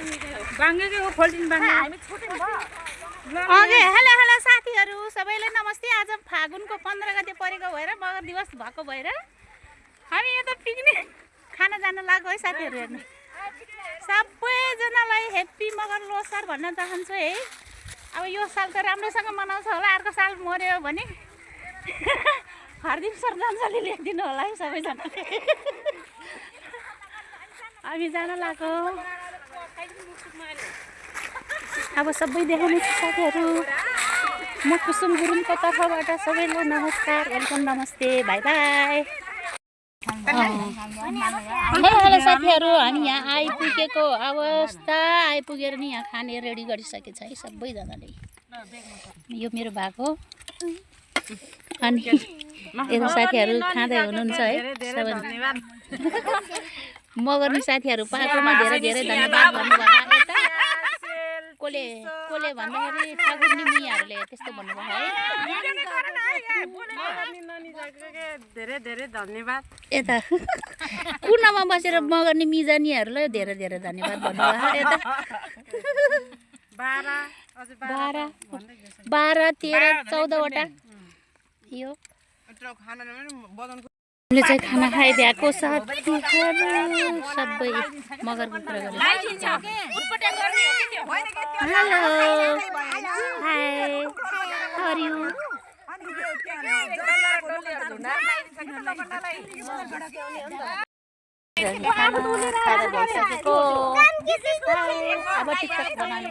बाङ्गेको folding बाङ्गे hello hello साथीहरू सबैलाई नमस्ते। आज फागुनको 15 गते परेको भएर मगर दिवस भएको भएर हामी यता पिकनिक खान जान लाग्यो है साथीहरू। हेर्नु सबैजनालाई हेप्पी मगर लोसार भन्न चाहन्छु है। अब यो साल त राम्रोसँग मनाउँछ होला, अर्को साल मर्यो भने हार्दिक श्रद्धाञ्जली लेखिदिनु होला है सबैजनाले। हामी जान लाग्यो। अब सबै देखाउने साथीहरू, म कुसुम गुरुङको तर्फबाट सबैलाई नमस्कार, वेलकम, नमस्ते, बाई बाई। हेलो साथीहरू, हामी यहाँ आइपुगेको अवस्था आइपुगेर नि यहाँ खाने रेडी गरिसकेछ है सबैजनाले। यो मेरो भाग हो अनि यता साथीहरू खाँदै हुनुहुन्छ है सबै। मगर्ने साथीहरू पाएकोमा धेरै धेरै धन्यवाद भन्नुभयो। यता कोले भन्दाखेरि ठाकुरनी मुइहरूले त्यस्तो भन्नुभयो है। धेरै धेरै धन्यवाद। यता कुनामा बसेर मगर्ने मिजानीहरूलाई धेरै धेरै धन्यवाद भन्नुभयो। यता 12 13 14वटा यो हामीले चाहिँ खाना खाइदिएको साथीहरू सबै मगरको कुरा गरेर। Hello hi how are you? अब टिकटक बनाउनु